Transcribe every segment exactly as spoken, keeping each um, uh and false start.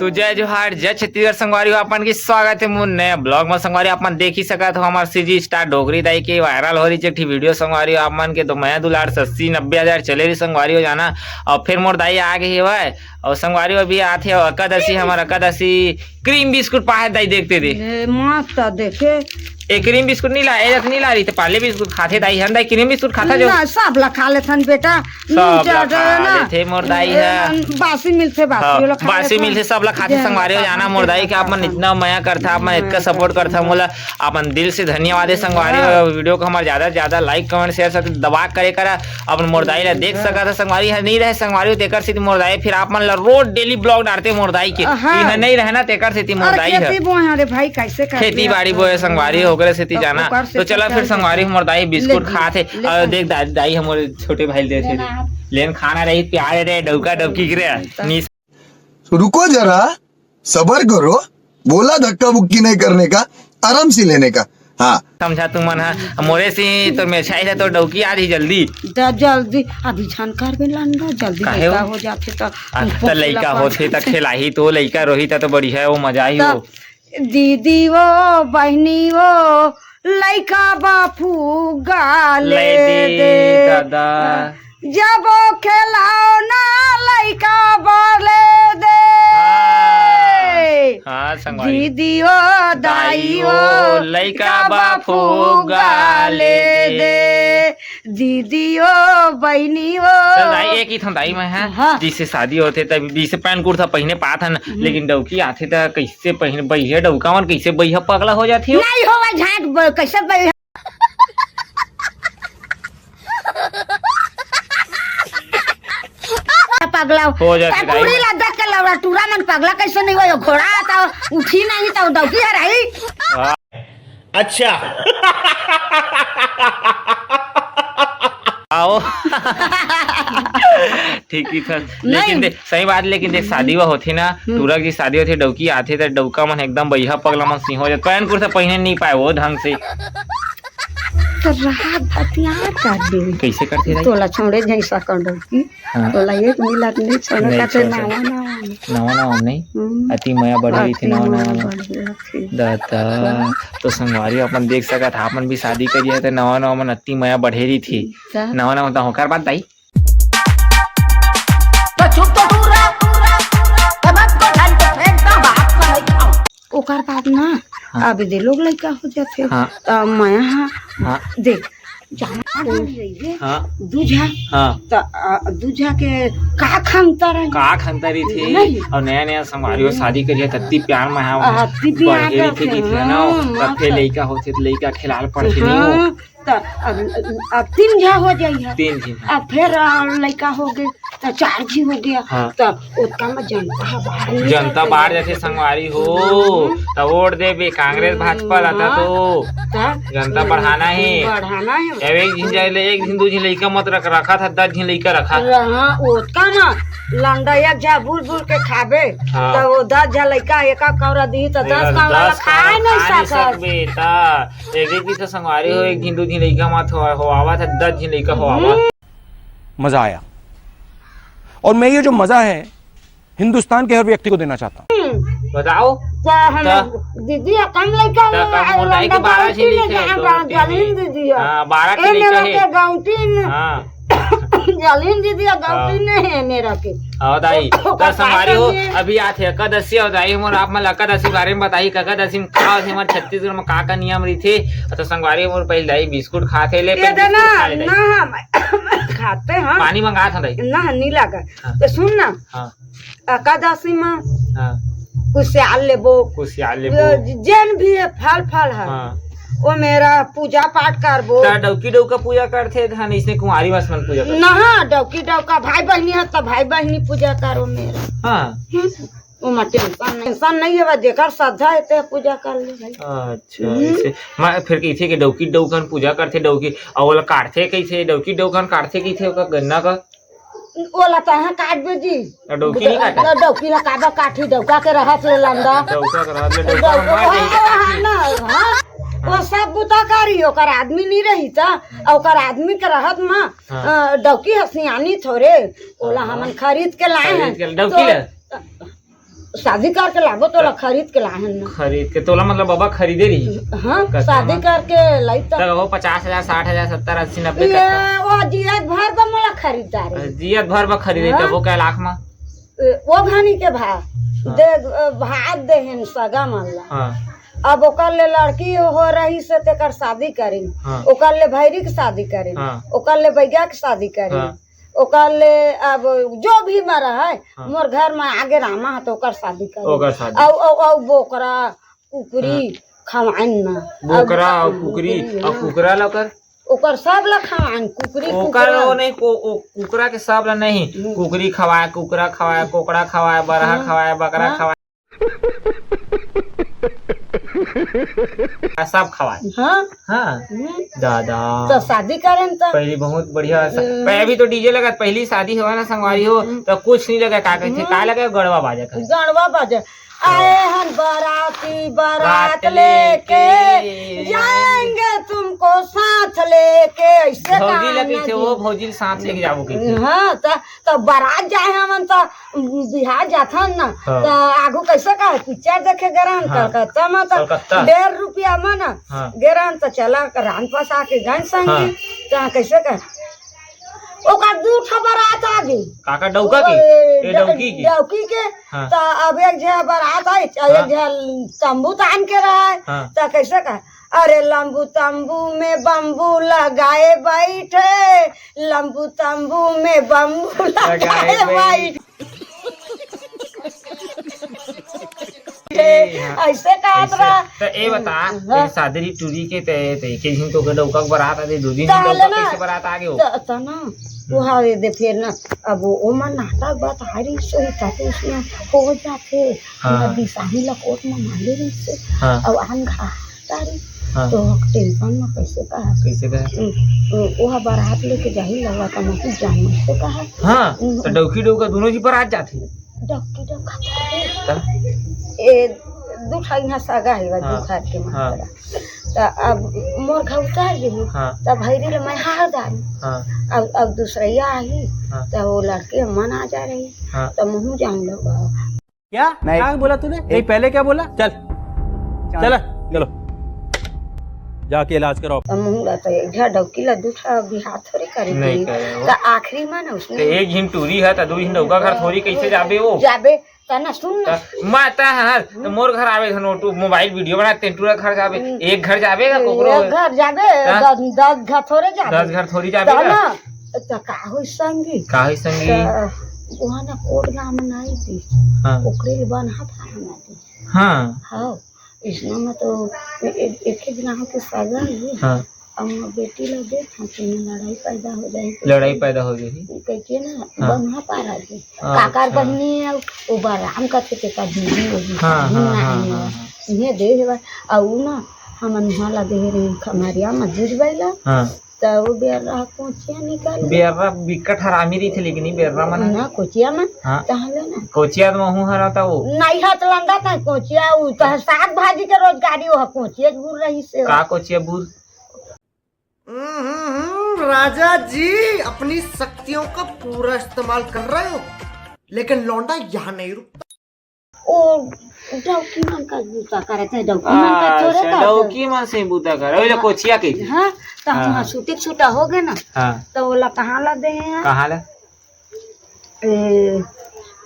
तो जय जोहार, जय छत्तीसगढ़ संगवारी हो, आप मन के स्वागत हे मोर नया blog में। संगवारी, आप मन देख ही सकत हो, हमर CG star डोकरी दाई के viral हो रही एक ठी video। संगवारी हो, आप मन के तो मया दुलार से अस्सी नब्बे हजार चले रही संगवारी हो जाना। और फिर मोर दाई आ गई हवय। और संगवारी हो, अभी आथे और एकादशी, हमर एकादशी cream बिस्कुट पाहे दाई, देखते दे। ए, मस्त देखे। ए, cream बिस्कुट नहीं ला, ए, नहीं ला रही, तो पाले बिस्कुट खाथे दाई, हन दाई, cream बिस्कुट खाता जो। ना, सब ला खा लेथन बेटा। सब ला खा लेथे मोर दाई ह। बासी मिलथे, बासी हाँ, वाला खा बासी लेथन। मिलथे, सब ला खाथे। संगवारी हो जाना, मोर दाई के आप मन इतना मया करथा, आप मन इतना support करथा, मोला अपन दिल से धन्यवाद हे संगवारी हो। हाँ। Video को हमारे ज्यादा से ज्यादा like, comment, share सब दबा करे करा, अपन मोर दाई ला देख सकत ह। संगवारी ह नहीं रहे संगवारी हो, तेकर सेती मोर दाई फिर आप मन ला रोज daily blog डारथे मोर दाई के। हाँ। इहाँ नहीं रहे ना, तेकर सेती मोर दाई ह। खेती बोए हरे भाई, कैसे खेती बाड़ी बोए संगवारी हो, ओकरे सेती जाना। तो चला फिर संगवारी, मोर दाई बिस्कुट खात हे। और देख दाई, दाई हमर छोटे भाई देथे। लेन खाना रही, प्यारे रे, डौका डौकी के रे। तो रुको जरा, सबर करो, बोला धक्का बुक्की नहीं करने का, आराम से लेने का। हाँ। समझा तुमन ह, मोरे से तो मेछाई है तो डौकी आ रही जल्दी। द-, जल्दी, अभी झन करबे लंडा, जल्दी काहे लइका हो? हो जाथे त आ, त लइका होथे त खेलाही तो, लइका रोही त, त बढ़िया हे, वो मजा ही हो। दीदी वो, बहिनी वो, लइका बा फुग्गा ले ले दे दे। दादा। जब वो खिलौना लइका बा ले दे। हाँ, हाँ, संगवारी। दीदी वो, दाई वो, लइका बा फुग्गा ले दे। दीदी ओ, बहिनी ओ। चल दाई, एक ही ठन दाई मैं, हाँ? हाँ। जैसे शादी होथे, तब जैसे पैंट कुर्ता पहिने पात हन, हम्म। लेकिन डौकी आथे, त कैसे पहिने बइहे डौका मन, कैसे बइहा पगला हो जाथे हो? नहीं होवय, झाट ब-, कैसे बइहा पगला हो जाथे त दाई टूरी मन। ला देख के लौड़ा टूरा मन पगला कैसे नहीं होय? घोड़ा त उठी नहीं, त डौकी हर आई। हाँ। अच्छा। आओ। ठीक, ठीक है। लेकिन नहीं। देख, सही बात, लेकिन देख, शादी वा होथे ना, हम्म। टूरा की शादी होथे, डौकी आथे, त डौका मन एकदम बइहा पगला मन सिंह हो जाथे। पैंट कुर्ता पहिने नहीं पाए वो ढंग से। तो रात हथियार कर दे। कैसे करथे दाई? तोला छोड़े जैसा कर डौकी। हाँ। तोला एक मिनट नहीं छोड़े नहीं काटे छोड़े। नावा, नावा में। नावा, नावा में नहीं? हम्म। अति मया बढ़े रहिथे अति नावा, मया नावा में। बढ़े रहिथे। दादा, तो संगवारी अपन देख सकत हा, अपन भी शादी करिया त नावा, नावा मन अति मया बढ़े रहिथे। त? नावा, नावा त होकर बात दाई। तो चुप तो दूर रह, दूर रह, दूर रह। तब तो ढंग से फेंक दो, बात को नहीं खाओ। ओकर बाद ना, हाँ। अब दे लोग लइका हो जाथे। हाँ। त मया हा, हाँ। देख, जाना रहिए, हाँ। दूझा। हाँ। त, आ, दूझा के का खंता रही? का खंता रही थी? नहीं। और नया नया संगवारी हो हम्म। शादी करिए, तत्ती प्यार में हाँ, अति प्यार बढ़े रही थी करते कि थे ना, हैं, तब फिर मस्त। लइका होते तो लइका खिलाल पड़ते नहीं हो। हाँ, त अब, अब तीन झा हो जाइए। तीन झा। अब फिर, आ, लइका हो गए, त चार झी हो गया। हाँ। त ओतका में जनता ह बाहर नहीं जनता जाते बाहर हैं। जाथे संगवारी हो, हम्म। त वोट देबे कांग्रेस हम्म, भाजपा ला, त हाँ। तो त जनता बढ़ाना है। बढ़ाना है। अब एक झिन जाए ले, एक झिन दू झिन लइका मत रख, रखा था, दस झिन लइका रखा। हाँ, ओतका ना, लंडा एक झा बुल बुल के खाबे, हाँ। त वो दस झा लइका एका कौरा दी, त दस कौरा ला खाए नहीं सकत। सकबे, त एक एक झिन तो संगवारी हो, एक झिन दू झिन लइका मत हो, हो आवा था, दस झिन लइका हो आवा। हम्म। मजा आया। और मैं ये जो मजा है, हिंदुस्तान के हर व्यक्ति को देना चाहता हूँ। बताओ। त हम त दीदी, कम लइका त हो, कम मोर दाई के लंडा बारह झी गौंटी लइका में है, जहाँ गौंटी जलीन में। दीदी है। हाँ, बारह के ए लइका मेरा है। के गौंटी में। हाँ। जलीन दीदी है, गौंटी हाँ। नहीं है मेरा के। हाँ, दाई। ओकर त संगवारी हो, पास में अभी आथे एकादशी, और दाई मोर आप मन ला एकादशी बारे में बताही, एकादशी में का होथे, हमर छत्तीसगढ़ में का का नियम रहिथे। त संगवारी मोर पहले दाई बिस्कुट खाथे, ले ये पहले देना, बिस्कुट खा ले दाई। ना, हम खाते हैं। पानी मंगा था दाई। ना, नहीं लगा। हाँ। तो सुन ना, हाँ। एकादशी में हाँ। कुसियार लेबो। कुसियार लेबो। ये जेन भी है फल, फल है। हाँ। वो मेरा पूजा पाठ करबो। त डौकी डौका पूजा करथे, धान इसने कुंवारी वास मन पूजा करथे। ना, डौकी डौका भाई बहनी है, त भाई बहनी पूजा करो मेरा। हाँ। हम्म। ओमा tension नहीं, tension नहीं है, जेकर श्रद्धा है, ते पूजा कर ले भाई। अच्छा, हम्म। इसे, मैं फिर कहिथे कि डौकी डौकन पूजा करथे, डौकी, और ओला काटथे कहिथे, डौकी डौकन काटथे कहिथे, ओकर गन्ना का। ओला तहाँ काटबे जी। आ, डौकी नहीं काटा? डौ-, डौकी ला काबर काटी, डौका के रहत ले लंडा। डौका के रहत ले, डौका डौका, मार हाँ, देही। हाँ, ना, हाँ। हाँ। वो सब बुता करी, ओकर आदमी नहीं रही त, ओकर आदमी के रहत मा, हाँ। अ, डौकी ह सियानी थोरे, ओला हाँ। हमन खरीद के लाए खरीद हैं। के डौकी तो ले? शादी करके लाबो तोला, खरीद के लाहन ना। खरीद के तोला, मतलब बाबा खरीदे रही? हाँ, शादी करके लाई त। तब वो पचास हजार, साठ हजार, सत्तर, अस्सी, नब्बे ये तक का? वो जियत भर बा मोला खरीदारी। जियत भर बा खरीदे, हाँ? तब वो कै लाख मा? ए, वो घनी के भा हाँ। दे, भात देहन सगा मन ला। हाँ। अब ओकर ले लड़की हो रही से तेकर शादी करिन। हाँ। ओकर ले भैरी के शादी करिन। हाँ। ओकर ले बैगा के शादी करिन। हाँ। ओकर ले अब जो भी मरा है, हाँ। मोर घर में आगे रामा है तो ओकर शादी करिन। ओकर शादी। औ, औ, औ बोकरा, कुकरी हाँ। खवाइन ना। बोकरा अब और कुकरी, कुकरी, और हाँ। कुकरा ला ओकर? ओकर सब ला खवाइन, कुकरी, ओकर कुकरा। वो नहीं, को-, ओ, कुकरा के सब ला नहीं। हम्म। कुकरी खवाए, कुकरा खवाए, कोकड़ा खवाए, बरहा हाँ। खवाए, बकरा हाँ। खवाए। आ, सब खवाए। हाँ। हाँ। हम्म। दादा। तो शादी करें तो। पहली बहुत बढ़िया सा-, हम्म। पहले भी तो डीजे लगा, पहली शादी हुआ ना संगवारी हो, हम्म। तो कुछ नहीं लगा, का कहते, हम्म। का लगा? गड़वा बाजा का। गड़वा बाजा। आए हन बाराती, बारात बारात लेके लेके। जाएंगे तुमको साथ लेके। ऐसे भौजी कहा लगे ना थे, जी। वो भौजी के साथ लेके जाबो कहिथे। हाँ, त, त बारात जाए हमन त बिहार जाथन ना, हाँ। त आगू कैसे कहे, पिक्चर देखे गे रहन हाँ। कलकत्ता में, त कलकत्ता। डेढ़ रुपया में ना, हाँ। गे रहन त चला राम पास आके गए संगी, हाँ। त कैसे कहे, ओकर दू ठो बारात आ गे। काका डौका के? ओ, ए, ए, डौकी के? डौकी के। हाँ। त अब एक झन बारात आई, त एक हाँ। झन तंबू तान के रहा है। हाँ। त कैसे कहे, अरे लंबू तंबू में बम्बू लगाए बैठे, लंबू तंबू में बम्बू लगाए लगाए बैठे। बैठे। ए, हाँ। ऐसे कहत ऐसे, रहा। त ए बता, हाँ। ए सादरी टूरी के ते, ते के दिन तो के डौका के बारात आ दे, दो दिन त डौका ले ना। कैसे बारात आ गे हो? त, त ना, हम्म। वो हवे दे फिर ना, अब वो, वो मन नाटक बात हारी सही था, तो उसमें हो जाथे। हाँ। ना बिसाही ला कोर्ट में मांगे रही से, हाँ। अब आन घा तारी, हाँ। तो टेंशन में कैसे कहा? कैसे कहा? हम्म, हम्म, वो बारात लेके जाही लगा त मैं जान से कहा। हाँ, हम्म। त डौकी डौका दोनों जी बारात जाथे। डौकी डौका थोड़े। त? ए, दू ठा इहाँ सगा है, हाँ, दू घर के हाँ। मात्रा। त अब मोर घर उतार देही, हाँ। त भैरी ले मैं हार जान। हाँ। अब, अब दूसरैया आही, हाँ। त वो लड़के मन आ जा रही, हाँ। त महू जान लोग। क्या? नहीं। क्या बोला तूने? नहीं, पहले क्या बोला? चल। चल। चला, चलो। जाके इलाज कराओ। त महू ला त एक झा डौकी ला दू ठा बिहार थोड़े करे नहीं के। करे वो। त आखिरी में ना उसने त एक झिन टूरी है, त दू झिन डौका घर थोड़ी कैसे जाबे वो? जाबे, त ना सुन ना। त मैं त हर, त मोर घर आवे धनो, तू मोबाइल वीडियो बनाते, टूरा घर जाबे, हम्म। एक घर जाबे का कोकरो? एक घर जाबे, हाँ? दस, दस घर थोड़े जाबे। दस घर थोड़ी जाबे त का? ना, त का होई संगी? का होई संगी? त वहाँ ना कोट गाँव में नहीं थी। हाँ। ओकरे ले बन हाथ हाथ ना थी। हाँ। हाँ। इसमें में तो ए-, ए-, एक ही गाँव के सगा ही। हाँ। अब मोर बेटी ला देख, हाँ, तेने लड़ाई पैदा हो जाए तो लड़ाई पैदा हो जाही। कहिके ना, हाँ। बनहा पारा के। हाँ, काकर अच्छा। बहिनी है, वो बराम कथे के का दीदी होगी, हाँ, बहिन हाँ, ना हाँ, है। हाँ, हाँ। इन्हें दे देवा, अउ ना, हमन उहाँ ला दे रही खमरिया में दूध बैला। हाँ। त वो बेर्रा कोचिया निकाल ले। बेर्रा बिकट हरामी रहिथे, लेकिन ई बेर्रा मन ना कोचिया में, हाँ। तहले ना। कोचिया त महू हरा त वो। नहीं हाथ लंदा था कोचिया, उ त साग भाजी के रोजगारी, वो कोचिया बुर रही से। का कोचिया बुर? हम्म, राजा जी, अपनी शक्तियों का पूरा इस्तेमाल कर रहे हो, लेकिन लौंडा यहाँ नहीं रुकता। ओ, डौकी मन का बूता करत है, डौकी मन का थोड़े अच्छा, करत है। डौकी मन से बूता कर, ओइला हाँ। कोचिया के। हाँ, त हाँ। हम सूती के छूटा हो गए ना, हाँ। त ओला कहाँ ला दे हैं? कहाँ ला? ए,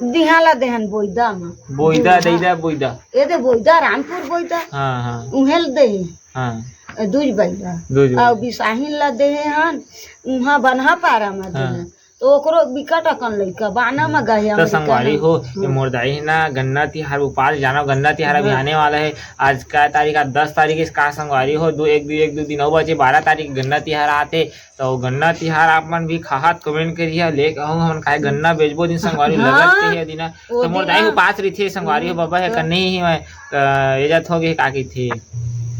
दिहा ला देहन बोइदा में। बोइदा, बोइदा। दइदा, बोइदा। ए दे बोइदा, रामपुर बोइदा। हाँ, हाँ। उहें ल देहे। हाँ। ए, दूज बैला। दूज बैला। अउ बिसाहिन ला देहे हन, उहाँ बनहा पारा में हाँ। देहे। तो ओकरो बिकट अकन लइका, बाना में गए त अमेरिका संगवारी में। हो, ये हाँ। मोर दाई है ना, गन्ना तिहार उपास जानो, गन्ना तिहार अभी हाँ। आने वाला है। आज का तारीख, आज दस तारीख है, का संगवारी हो, दो, एक, दो, एक, दो दिन अउ बचे, बारह तारीख गन्ना तिहार आते। त वो गन्ना तिहार आप मन भी खाहत comment करिहा, ले कहूँ हमन खाए गन्ना बेचबो दिन संगवारी हाँ, लगत के ही दिना। वो त मोर दाई दिना। उपास रहिथे संगवारी हो, हम्म, बाबा है तो कन्ने ही मैं, त ये जात हो गए का कहिथे।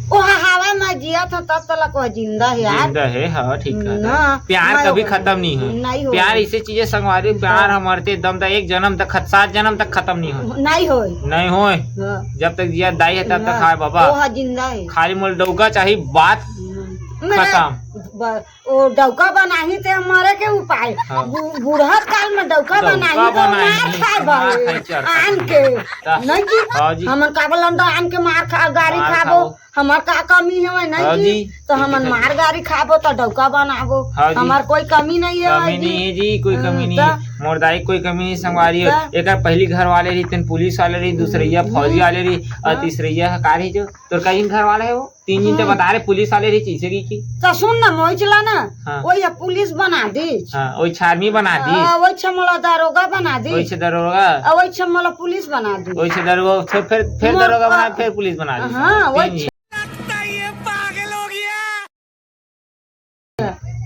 वो हवा में जिया था तब तलक वो जिंदा है यार। जिंदा है, हाँ, ठीक है। ना, प्यार ना कभी वो खत्म नहीं हो। नहीं हो। प्यार ऐसे चीज है संगवारी, प्यार हाँ। हम मरते दम तक, एक जन्म तक खत-, सात जन्म तक खत्म नहीं हो। नहीं होए। नहीं होए। हाँ। जब तक जिया दाई है तब तक ना, खाए बाबा। वो हाँ जिंदा है। खाली मोल डौका चाही बात। हम्म। मेरा खतम। ब-, ओ डौका बनाही ते मरे के उपाय। हाँ। बु-, बुढ़त काल में डौका डौका बनाही तो बनाही, मार खाए मार भाई। खाए चार आन के। ता-, नहीं जी। हाँ जी। हमन का बोलन तो आन के मार खा, गारी मार खाबो। खाबो। हमार का कमी है वही नहीं हाँ जी। जी। तो हमन मार गारी खाबो तो डौका बनाबो। हाँ जी। हमार कोई कमी नहीं है कमी भाई जी। नहीं है जी, कोई कमी हम्म, नहीं है। ता-, मोर दाई कोई कमी नहीं संगवारी हो। ता-, एकर पहली घर वाले रही, तेन पुलिस वाले रही, दूसरैया फौजी हम्म। वाले रही, और हाँ। तीसरैया का रही जो तोर कई घर वाले है वो? तीन दिन ते हम्म। बता रहे पुलिस वाले रही चीजे की, की। तो सुन ना, मोहित ला ना, हाँ। वही पुलिस बना दी। हाँ, वही छारमी बना दी। हाँ, वही छे मोला दारोगा बना दी। वही छे दारोगा। आ, वही छे मोला पुलिस बना दी। वही छे दारोगा, फिर, फिर, फिर मोर-, दारोगा बना, आ, फिर पुलिस बना दी। हाँ, वही तीन छे। लगता है ये पागल हो गया।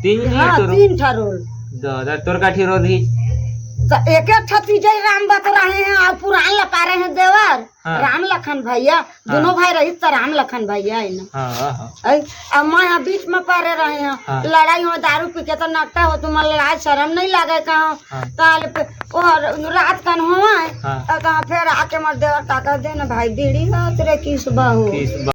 तीन ही हाँ, तोर तीन ठा रोल। दादा, तोर का ठी रोल ही? तो एक एक ठा तीजे राम बतोर रहे हैं और पुरान लपा रहे हैं देवर। हाँ। राम लखन भैया, हाँ। दोनों भाई रही तो राम लखन भैया है ना। हाँ, हाँ, हाँ। ऐ, अब मैं यहाँ बीच में पड़े रहे हैं। हाँ। लड़ाई हो, दारू पी के तो नकटा हो, तुम्हारा लाज शर्म नहीं लगे कहाँ? हाँ। ताल पे, और रात कन हुआ है। हाँ। और कहाँ फिर आके मर देवर का कह दे ना भाई, बीड़ी हाथ रे किस बहू। किस बहू।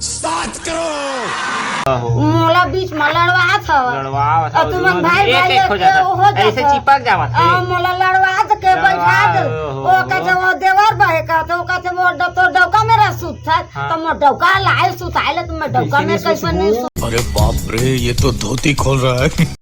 सात करोड़। आहो। मोला बीच में लड़वात हव। लड़वावत हव, और तुमन दोनों भाई एक, भाई एक हो के जाता। हो जाता। ऐसे चिपक जावत आ, है। मोला लड़वात के लड़वा-, बैठा दे। ओहो। ओ कहते वो देवर बहे कहते, वो कहते वो ड-, तो डौका मेरा सुत था, हाँ। तो मोर डौका लाए सुताए ले, तो मैं डौका कैसे में नहीं कैसे सुतबो? नहीं सुत-, अरे बाप रे, ये तो धोती खोल रहा है।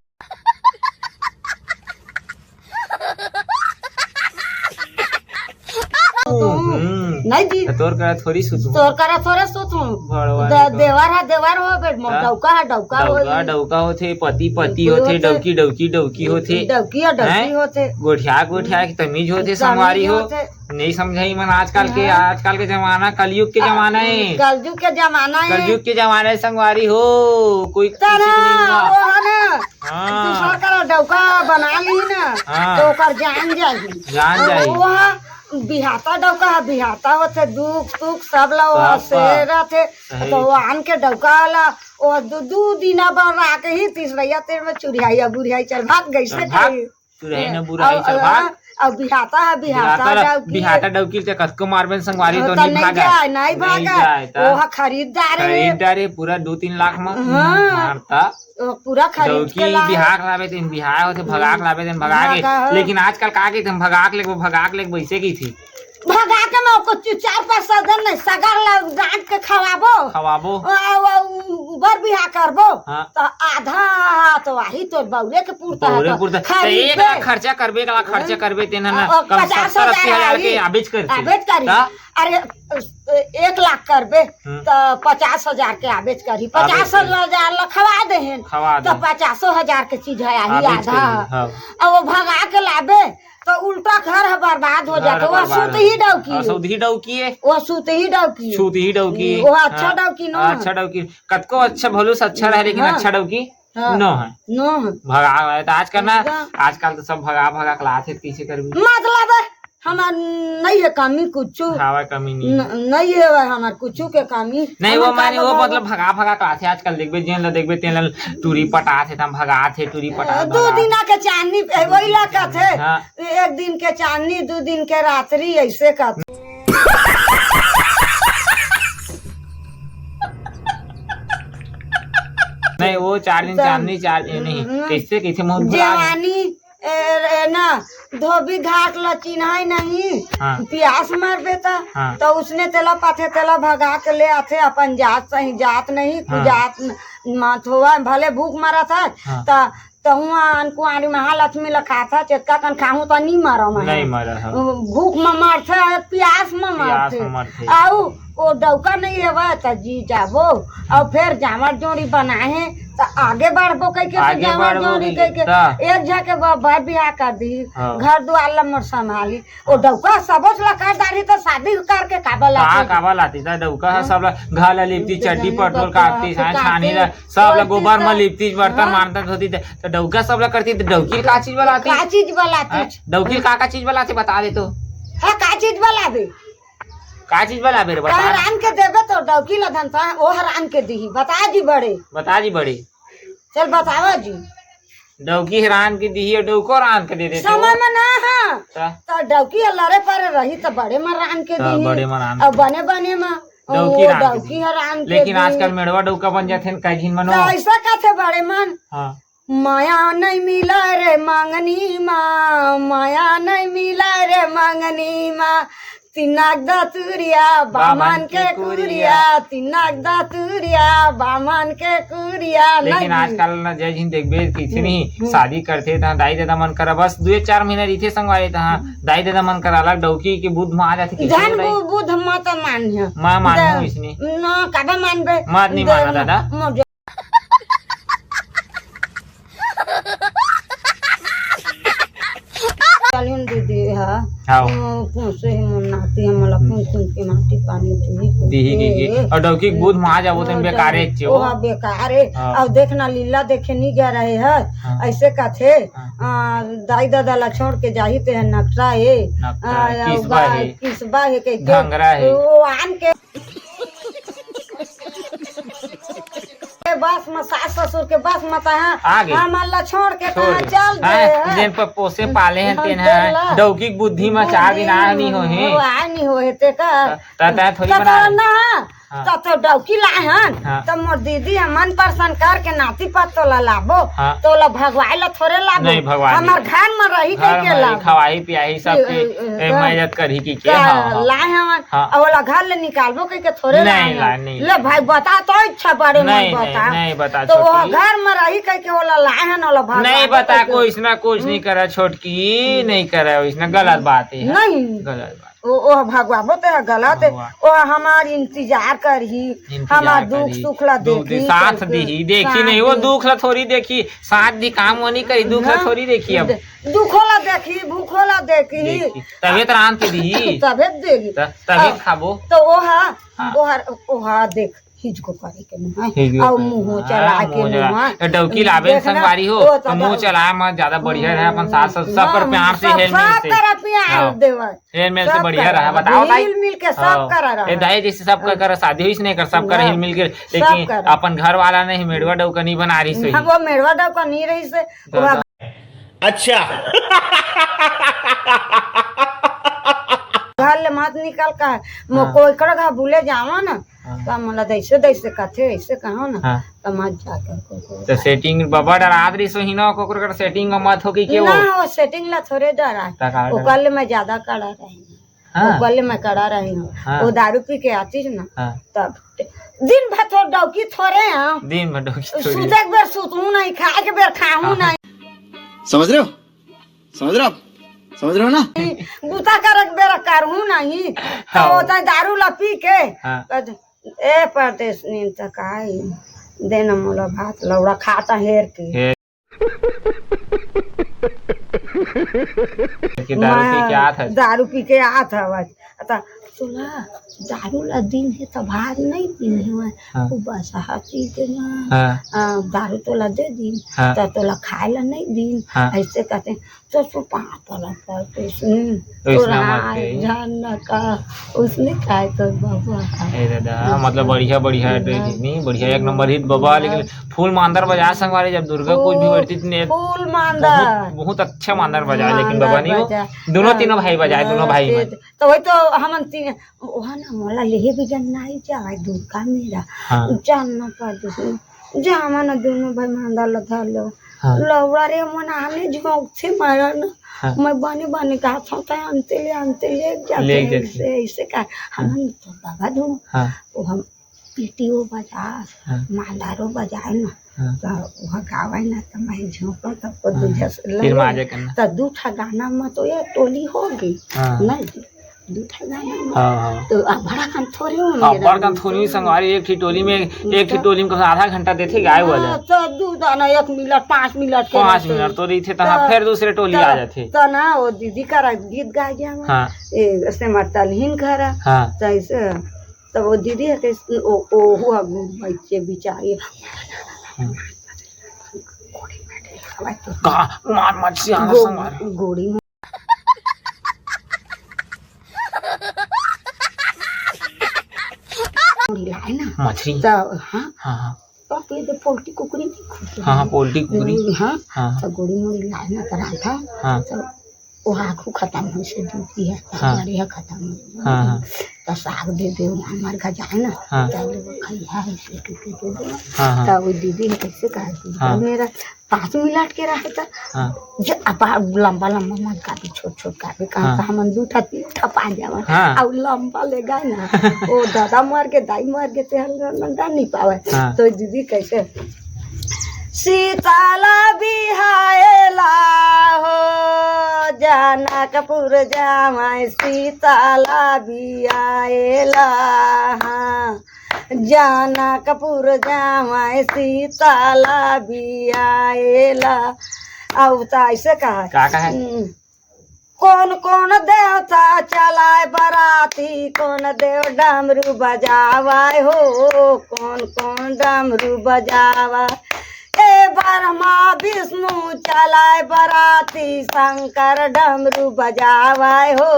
हम्म। नहीं जी। तो तोर करा थोड़ी सुतहूँ। तोर करा थोड़े सुतहूँ। भड़वा द-, नहीं तो। देवर हा देवर हो, बेट, मोर हाँ। डौका हा डौका डौका, होई। डौका होथे, पति, पति पति होथे, होथे। डौकी, डौकी, डौकी होथे। डौकी हा डौकी हैं? होथे। गोठिया, गोठिया के तमीज होथे, तमीज संगवारी हो। होथे। नहीं समझे मन आजकल के, हाँ। आजकल के जमाना कलयुग के आ, जमाना है। कलयुग के जमाना है। कलयुग के जमाना है, संगवारी हो। कोई किसी तना, की नहीं हुआ। वो है ना, हाँ। दूसरा करा डौका बना ली ना, हाँ। तो ओकर जान जाही। जान जाही। वो हा बिहाता डौका हा, बिहाता होथे, दुख सुख सब ला वो सब हंसे का। रहथे। सही। तो वो आन के डौका ला, वो दू, दू दिना बर राख ही, तीसरैया तेर में चुरियाई, बुढ़ियाई चल भाग गई से चल भाग। कही। चुराई न बुराई, और, चल भाग। और, और बिहाता है, बिहाता बिहाता ल-, डौकी। बिहाता डौकी ल ते कतको मारबे न संगवारी, हाँ, तो तो नहीं नहीं भागा। जाए, नहीं नहीं भागा। जाए, त वो हा खरीददार है। खरीददार है, पूरा दो तीन लाख में हाँ। मारता। वो पूरा खरीद डौकी के ला। बिहाक लाबे, तेन बिहाय होथे, भगाक हम्म। लाबे, तेन भगा के। भगा हो। लेकिन आजकल का के, तेन भगाक लेगबो, भगाक लेगबो, ऐसे की थी। भगा के मैं ओको चु-, चार पाँच सौ दिन नहीं, सगर ला डांट के खवाबो। खवाबो। आ, वो बर बिहा करबो। हाँ। तो आधा हाथ वही तो बउरे के पुरता है बउरे तो पुरता। तो खरीद एक पे। लाख खर्चा करबे, एक लाख खर्चा हाँ। करबे, तेन ना और कम पचास हजार सत्तर अस्सी हजार आई। के आबेज करती। आबेज करी। ता? अरे, एक लाख करबे, हम्म। तो पचास हजार के आबेज करी। आबेज करी। पचास हजार ला खवा देहेन, खवा तो दे। पचासो हजार के चीज है, आही आबेज आधा। करी, हाँ। अब वो भगा के लाबे, तो उल्टा घर ह बरबाद हो घर जाथे। वो बरबाद सुत हो ही जाथे। डौकी हाँ, है। सुत ही डौकी है। वो सुत ही डौकी है। सुत ही डौकी है। वो अच्छा हाँ। डौकी नो है। अच्छा डौकी। कतको अच्छा भलूस अच्छा रहे, लेकिन हाँ। अच्छा डौकी हाँ। नो है। नो है। भगा है। तो आजकल ना, एकदम। आजकल तो सब भगा भगा के लाथे, कैसे करबी? मतलब है, हमार नहीं है कमी कुछू। हवा कमी नहीं। न-, नहीं है हमार कुछू के कमी। नहीं, हमार वो माने, वो मतलब भगा भगा के लाथे। आजकल देखबे, जेन ला देखबे, तेन ला टूरी पटाथे, तम भगाथे, टूरी पटाथे, दो भगाथे। दिना के चांदनी, ए, वही ला कहथे। हाँ। एक दिन के चांदनी, दो दिन के रात्रि, ऐसे कहथे। नहीं, वो चार दिन तो चांदनी, चार दिन नहीं। हम्म। कैसे, कैसे मुंह भुला गए? जवानी, ए, ए, ना, धोबी घाट ला चिन्हाई नहीं, हाँ। प्यास मरबे त, हाँ। तो उसने तेला पाथे, तेला भगा के ले आथे, अपन जात सही जात नहीं, हाँ। कुजात न-, मत होवा, भले भूख मरत है, हाँ। त, त हुआ अनकुआरी महालक्ष्मी ला खात है, चेतका कन खाहूं त नहीं मरम है। नहीं मरम है। भूख में मरथे, प्यास में प्यास मरथे। में मरथे। आऊ ओ डौका नहीं हेवय त जी जाबो, अउ फेर जांवर जोड़ी बनाए हे त आगे बढ़बो कहिके, त आगे जांवर बढ़बो जोड़ी कहिके, कहिके। त एक झके ब-, बर बिहा कर दी, हाँ। घर दुआर ल मोर संभाली। ओ हाँ। डौका सबोच ल कर डारी त शादी करके काबर का लाती? काबर लाती? त डौका ह हाँ। सब ल घर ल लिपती, चड्डी जमीन पटोल बटोल काटती, काटती, छानी ल सब ल काटती गोबर म त लिपती, बर्तन हाँ। मांजत होती त, त डौका सब ल करती त डौकी ल का चीज बलाती? का चीज बलाती? हाँ? डौकी ल का का चीज बलाती बता दे तो। हाँ, का चीज बलाबे? का चीज बलाबे रे, बता। हरान के देबे तो डौकी ल धनसा, ओ हरान के दिही। बता जी बड़े। बता जी बड़े। चल बतावा जी। डौकी हरान के दिही अउ डौको हरान के दे दे तो। समय में ना, हाँ। त? त डौकी ह लरे परे रही त बड़े म हरान के त दिही। बड़े म हरान अउ के। बने बने म डौकी ओ, रांध के डौकी दिन। ह रांध के लेकिन दिन। आजकल मेड़वा डौका बन जाथे न, कई झिन मनो। त ऐसा कथे बड़े मन। हाँ। माया नहीं मिला रे मंगनी मा, माया नहीं मिला रे मंगनी मा, तिनक दतुरिया बामन के कुरिया, तिनक दतुरिया बामन के कुरिया। लेकिन नहीं। आजकल न जय झिन देखबे, किसी हम्म, नहीं हम्म। शादी करथे तहाँ दाई ददा मन करा बस दुए चार महीना रहिथे संगवारी, तहाँ हम्म। दाई ददा मन करा अलग डौकी के बुध म आ जाथे, किसी धन नहीं। बु-, बुध म त मानिया। मैं मानहूँ दे-, इसने। न, काबे मानबे? मत नहीं दे-, माना दादा। मोर चलिन दीदी, हाँ। हाँ। ओ, कौन से ही मन नाती है, मला कौन कौन के माटी पानी दी, कौन दिही के के, के। और डौकी के बुध म आ जाबो, तन हाँ, बेकारे जाबो। चे ओ, हो। हाँ, बेकारे। हाँ। अब देख ना, लीला देखे नहीं गया रहे है, हाँ। ऐसे कथे, हाँ। आ, दाई दादा ला छोड़ के जाही ते है नकटा है, नकटा आ, है, किसबा बा-, है, किसबा है, कह के, घंगरा है। वो आन के के बस म, सास ससुर के बस म तहाँ आगे। हमन ला छोड़ के छोड़ तहाँ दे। चल हाँ, दे, हाँ। जेन पर पोसे पाले हैं, हाँ, तेन तेन ला। डौकी के बुद्धि म चार दिन आ नहीं होहे। वो आ नहीं होहे, ते का? त-, त-, त थोड़ी त बना तोर ले। ना, हाँ। त तो डौकी लाए हन, हाँ। त मोर दीदी ह मन परसन करके नाती पत तोला लाबो, हाँ। तोला भगवाए ला थोड़े लाबो। नहीं, भगवाए हमर नहीं। घर म रही घर कह के म रही, लाबो। खवाही पियाही सबके, ए, ए, ए, ए, का? मदद करही की के, का हाँ, हाँ। लाए हवन, हाँ। अब ओला घर ले निकालबो कह के थोड़े नहीं, लाए हन। ला-, नहीं। ले भाई, बता तो इच्छा बड़े मन नहीं, नहीं, बता। नहीं बता, तो वो छोटकी। घर म रही कह के ओला लाए हन, ओला भगवाए नहीं बता, कह के। कोई इसना कुछ नहीं हम्म। करा, छोटकी, हम्म। नहीं करा, इसना गलत बात है। नहीं। गलत बात। ओ, ओ भगवाबो ते ह गलत हे। भगवान। ओ हमार इंतजार करही, इंतजार हमार दुख करही, सुख ला दुख देखही, दे-, साथ करके दिही, देखी साथ नहीं, वो दिही। दुख ला थोड़ी देखी, साथ दी काम वो नहीं करी, दुख ला हाँ। थोड़ी देखी अब। दे-, दुखो ला देखी, भूखो ला देखी। देखी, तबे त रांध के दिही। तबे देगी। त-, तबे अब खाबो। तो ओ हा, हाँ। ओ हा, ओ हा देख। हिजको करे के मुँह है। हिजको और करे के मुँह मुँह है, चला के मुँह चला। मुँह है। तो डौकी लाबे न देखना, संगवारी हो, वो तो तो मुँह डौ-, चलाए म ज्यादा बढ़िया रहे, अपन सास ससुर सब हाँ, कर प्यार से सब, हेल मेल सब से। कर प्यार हाँ। देवे। हेल मेल से सब बढ़िया कर रहा, रहा। बताओ ताई। हिल मिल के सब हाँ। कर रहा। ए दाई जैसे सब कर, हाँ। कर शादी हुई नहीं कर, सब कर हाँ। हिल मिल के, सब लेकिन कर रहा। अपन घर वाला नहीं, मेड़वा डौका नहीं बना रही सही। हाँ, वो मेड़वा डौका नहीं रही से, तो वो दा- अच्छा। घर ले मत निकल का, मो हाँ। कोई कर घर भूले जावा ना, हाँ। त मोला दैसे दैसे कथे, ऐसे कहो ना, हाँ। त मत जा कर को, को तो setting बबा डरात रही सोही ना, कोकर कर setting म मत हो कि के ना वो? हो, setting ला थोड़े डरा। त का डरा? ओकर ले मैं ज्यादा कड़ा रही हूँ। हाँ। ओकर ले मैं कड़ा रही हूँ। हाँ। वो दारू पी के आती है ना, हाँ। तब दिन भर तो डौकी थोड़े हैं। दिन भर डौकी थोड़ी। सुते के बेर सुतहूँ नहीं, खाए के बेर खाहूँ हाँ। नहीं। समझ रहे हो? समझ रहे हो आप? समझ रहे हो ना? बूता करे के बेरा करहूँ नहीं। हाँ। तो होता है दारू ला पी के। हाँ। कहते, "ए परदेसनी त काई, देना मोला भात लौड़ा खाता हेर के।" हेर के दारू पी के आत हस। दारू पी के आत हवस। त तोला दारू ला दिन हे त भात नहीं पीन हे। हाँ। वो बस हाथी के ना। हाँ। आ, दारू तोला दे दिन, हाँ। त तोला खाए ला नहीं दिन। हाँ। ऐसे कहते, तो सो पाँच तोला पर तो सुन, तो इसना तोरा मत कही। जान न का, उसने काय कर बाबा। ए दादा, हाँ। मतलब बढ़िया, बढ़िया हाँ। ड्रेस इतनी बढ़िया, एक नंबर हिट बाबा, हाँ। लेकिन फुल मांदर बजा संगवारी, जब दुर्गा कुछ भी फुल, बैठती थी ने, फुल मांदर। बहुत, बहुत अच्छा मांदर बजा, लेकिन मांदर बाबा नहीं हो, बजा। दोनों हाँ। तीनों भाई बजाए, दोनों हाँ, भाई ते में। तो वही तो हमन तीन, ओहा ना मोला लेहे बिगन नाई जावय दुर्गा मेरा। हाँ। जान ना परदेसनी। जावा ना दोनों भाई मांदर ला धर लो। हाँ। लौड़ा रे मन आने झोंकथे मारा ना। हाँ। मैं बने बने कहा था, तै अंते ले, अंते ले जाते ले हैं जाते। ऐसे, ऐसे का। हाँ। हमन तो बाबा दोनों। हाँ। वो हम पीटियो बजास, हाँ। मांदारो बजाए ना, हाँ। त वह गावे ना, त मैं झोंको, तब को हाँ। दूजा से फिर ले। माजे करना। त दू ठा गाना में तो ये टोली हो गई। हाँ। नहीं, दू ठा गाना में। हाँ, हाँ। तो अब बड़ा कन थोड़ी हो हाँ, मेरा बड़ा कन थोड़ी संगवारी, एक ठी टोली में, एक ठी तो टोली में कम से आधा घंटा देथे गाए वाला। हाँ, तो दू दाना, एक मिनट, पाँच मिनट के पाँच रहते। मिनट तो रहिथे, तहाँ तो, फिर दूसरे टोली तो, आ जाथे। तो ना, वो दीदी करा गीत गा गया। हाँ। ए, ऐसे मरता लिहिन करा। हाँ। तो ऐसे तब वो दीदी ह के ओ, ओहू ह गुड़ बच्चे बिचारी। हम्म। का मार मार से आना गो-, संग मारे। गोड़ी में मुड़ी लाए ना। मछली। त, हाँ। हाँ, हाँ। तो ये तो पोल्ट्री कुकरी नहीं खुलती हाँ, हाँ, है। पोल्ट्री कुकरी। हाँ, हाँ। तो गोड़ी मुड़ी लाए ना, तो रांधा। हाँ। तो वो आँखों खतम होइस दीदी ह, हाँ। तोहरे ह खतम होइस। हाँ, हाँ। त साग दे दे, हमर घर जाए ना, हाँ। त लोग खइहा, ऐसे करके दे दे। हाँ, हाँ। त वो दीदी ह कैसे कहा, दीदी, हाँ। मेरा पाँच मिनट के रहे त हाँ। जे अब लंबा लंबा मत काटे, छोट छोट काटे, कहाँ हाँ। त हमन दू ठा तीन ठा पा जावन। हाँ। अउ लंबा ले गए ना, ओ दादा मर के, दाई मर के, ते हम नहीं पावे। हाँ। तो दीदी कैसे, सीताला बिहाएला हो, जनकपुर जावै सीताला बिहाएला, हाँ। जनकपुर जावै सीताला बिहाएला। अउ त ऐसे कहा, का कहा? हम्म। कोन कोन देवता चलाए बराती, कोन देव डमरू बजावै हो, कोन कोन डमरू बजावै। ए ब्रह्मा विष्णु चलाए बराती, शंकर डमरू बजावै हो,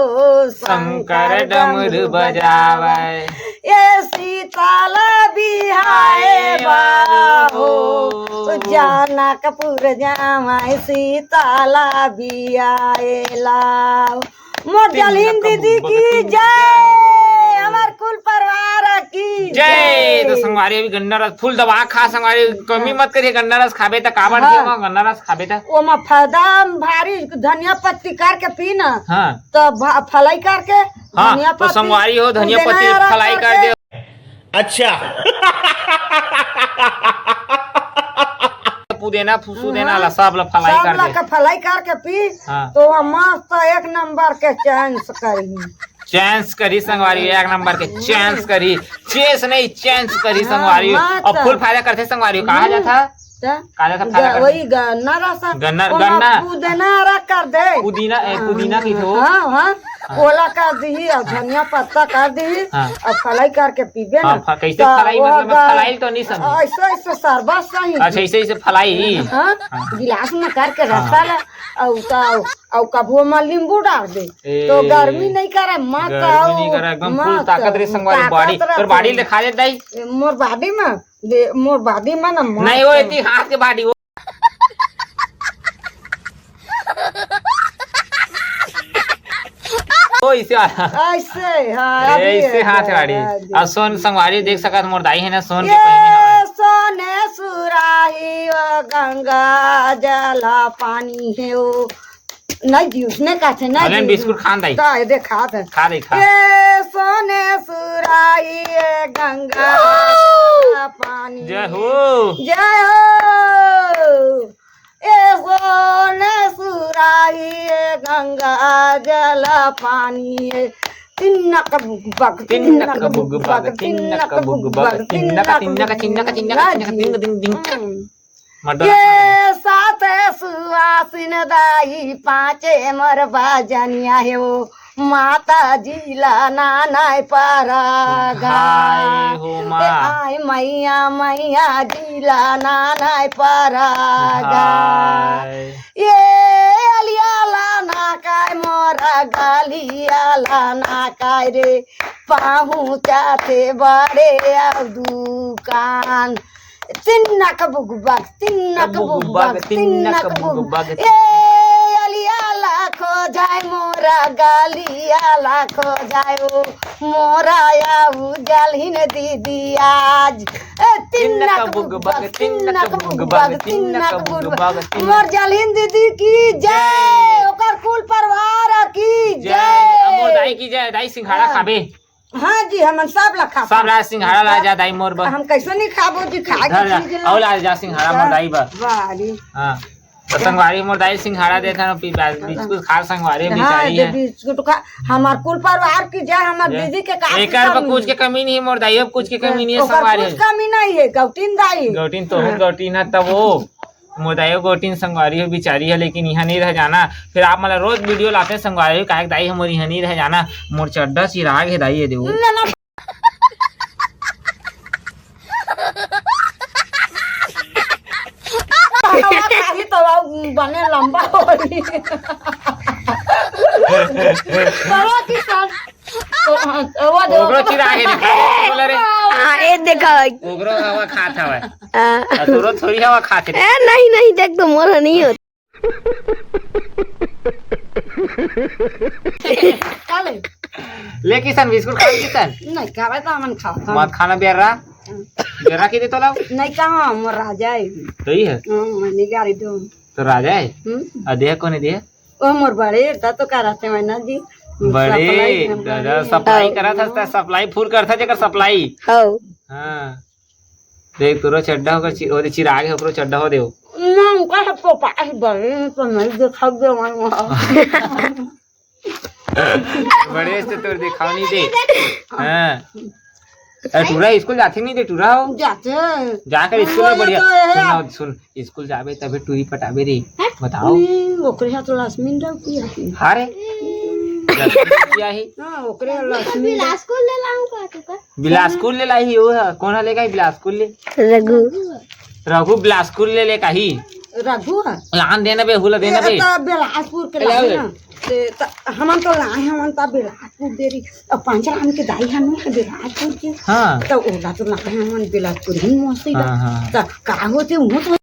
शंकर डमरू बजावै। ए सीताला बिहाए बा हो, जनकपुर जावै सीताला बिहाएला। मोर जलहीन दीदी की जय, हमर कुल परिवार की जय। जय। तो संगवारी अभी गन्ना रस फुल दबा खा संगवारी, कमी मत करिए, गन्ना रस खाबे त काबर हाँ। के ओमा गन्ना रस खाबे त ओमा फायदा भारी, धनिया पत्ती करके पी ना। हाँ। तो भा-, फलाई करके हाँ, धनिया तो पत्ती, संगवारी हो, धनिया पुदीना पत्ती अरक फलाई कर करके। दे। अच्छा। पुदीना, फुसुदीना हाँ। ला सब ला फलाई सब कर ला दे। के फलाई करके पी, हाँ। तो वह मस्त एक नंबर के चैंस करी। चैंस करी संगवारी, एक नंबर के चैंस करी। चेस नहीं, चैंस करी हाँ, संगवारी। मस्त। अब फुल फायदा करथे संगवारी, कहा हम्म। जाथा? त का जाथा फायदा ग-, करथे? वही गन्ना रस, गन्ना, ओमा गन्ना। पुदीना अरक कर दे। पुदीना, ए, पुदीना की हो? हाँ, हाँ। हाँ। ओला कर दिही अउ हाँ। धनिया पत्ता कर दिही हाँ। अउ फलाई करके पीबे हाँ, ना। फ-, कैसे त फलाई, वो मतलब, ग-, फलाई तो नहीं समझी। ऐसे, ऐसे शरबत सही। अच्छा, ऐसे, ऐसे फलाई। हाँ, हाँ। गिलास में करके हाँ। रसा ला, अउ त, अउ कभू ओमा नींबू डाल दे। ए, तो गर्मी नहीं करे, मत गर्मी आओ, नहीं करे, एकदम फुल मत ताकत रे संगवारी, ताकत बॉडी, रे तोर बॉडी फुल। दिखा दे दाई। ए, मोर बॉडी में, दे, मोर बॉडी में ना मत नहीं, वो कर। इतनी हाथ के बॉडी, वो। ओ, इसे वाला। ऐसे, हाँ, ए, अभी इसे है, हाथ गाड़ी। हाँ, जी। अब सोन संगवारी देख सकत, मोर दाई है ना, सोन के ये पहने हवे। सोने सुराही ओ गंगा जला पानी है ओ। नहीं जी, उसने कहा थे, नहीं अगेन जी। बिस्कुट खान दाई। तो ये दे, खा थे। खा दे, खा। ये सोने सुराही ये गंगा जला पानी। जय हो। जय हो। ए सोने सुराही ए गंगा जल पानी ए। तिन्नक बुगबग, तिन्नक तिन्नक बुगबग, बुगबग, तिन्नक तिन्नक बुगबग, बुगबग, तिन्नक, तिन्नक तिन्नक, तिन्नक, बुगबग। तिन्नक, तिन्नक, तिन्नक, तिन्नक। हम्म। मडोरा ये सात सुवासिन दाई पाँचे मोर बजनिया हे ओ। माता जी ला नानाय परगा। हाय हो माँ। ए आय मैया, मैया जी ला नानाय परगा। हाय। ये अलिया ला ना काय मोर गलिया ला ना काय रे। पहुँचा थे बड़े अउ दुकान। तिन्नक बुगबग, तिन्नक बुगबग, बुगबग, तिन्नक तिन्नक बुगबग। बुगबग। ए, अलिया ला खो जाए मोरा, गालिया ला खो जाए ओ, मोरा आऊ जलहिन दीदी आज। ए, तिन्नक तिन्नक बुगबग, बुगबग, तिन्नक तिन्नक बुगबग, बुगबग, तिन्नक तिन्नक बुगबग। बुगबग, तिन्नक मोर जलहिन दीदी की जय, जय। ओकर कुल परिवार की जय। जय। अमोर दाई की जय, दाई सिंघाड़ा हाँ। खाबे। हाँ जी, हमन सब ला खा सब ला सिंघाड़ा ला जा दाई मोर बर। हम कैसे नहीं खाबो जी, खाए के धर जा, चीज ला। अउ ला जा सिंघाड़ा मोर हाँ। दाई बर। वाह रे। हाँ। तो संगवारी मोर दाई सिंघाड़ा देत हन, पी-, बा-, बिस्कुट खा संगवारी हाँ, बिचारी जे है। बिस्कुट खा, हमार कुल परिवार की जय, हमार जय। दीदी के का एकर कमी पर कुछ है? के कमी नहीं है, मोर दाई अब कुछ के कमी नहीं है, ओकर संगवारी कुछ है। कमी नहीं है, गौटिन दाई। गौटिन तो है, हाँ। गौटिन है तब वो। मोर दाई गोटिन संगवारी हो बिचारी है, लेकिन इहाँ नहीं रह जाना। फिर आप मन ला रोज वीडियो लाते संगवारी हो, काहे कि दाई हमर इहाँ नहीं रह जाना। मोर चड्डा चिराग है दाई, ये देऊ। ना, ना। हवा खाही तो वो बने लंबा होई। बाबा की साथ। ओ, हाँ, वो दे, ओकरो वो चिरा के दिखा, बोला रे। हाँ, ए देखा। ओकरो हवा खात हवय। हाँ। आ, तोरो थोड़ी हवा खात रे। ए, नहीं, नहीं, देख तो मोर नहीं होत। का ले? ले किसन, बिस्कुट खा ले किसन। नहीं खावे तो हमन खाओ। मत खाना बेर्रा। बेर्रा के दे तो लाओ। नहीं कहा, मोर राजा है। तो ही है। हाँ, मैंने गाड़ी दो। तो राजा है? हम्म। आ देह कौन है देह? ओ मोर बड़े, ता तो करत हे मैना जी। बड़े, सप्लाई, दादा, बड़े। सप्लाई करत हस, त सप्लाई फुल करत हे, जेकर सप्लाई। हौ। हाँ। देख, तोरो चड्डा होकर चि-, ओदे चिराग है, ओकरो चड्डा हो देव। ना, उनका सब तो पास बड़े, तो नहीं देखा दे मैना। बड़े से तोर दिखाओ नहीं दे। हाँ। अरे टूरा स्कूल जाथे नहीं दे, टूरा हो? जाथे। जाकर स्कूल में बोले बढ़िया। तो है। सुन ना, सुन, स्कूल जाबे तभी टूरी पटाबे रे। बताओ। नहीं, ओकरे हाथ लक्ष्मी डर की आही। हाँ रे। लक्ष्मी की आही? हाँ, ओकरे लक्ष्मी डर। बिलासपुर ले लाऊं का तू का? बिलासपुर ले लाई, वो है। कौन है लेगा बिलासपुर ले? रघु। रघु बिलासपुर ले ले काही। रघु है? लान देना बे, हुला देना बे। तो बिलासपुर के ले लाए आओ। ना। ते त-, हमन तो लाए, हमन तो बिलासपुर दे रही। अब पांचराम के दाई हम ना बिलासपुर के। हाँ। तो ओला तो लाए हमन बिलासपुर ही मौसी ला। हाँ, हाँ। तो का होते वो तो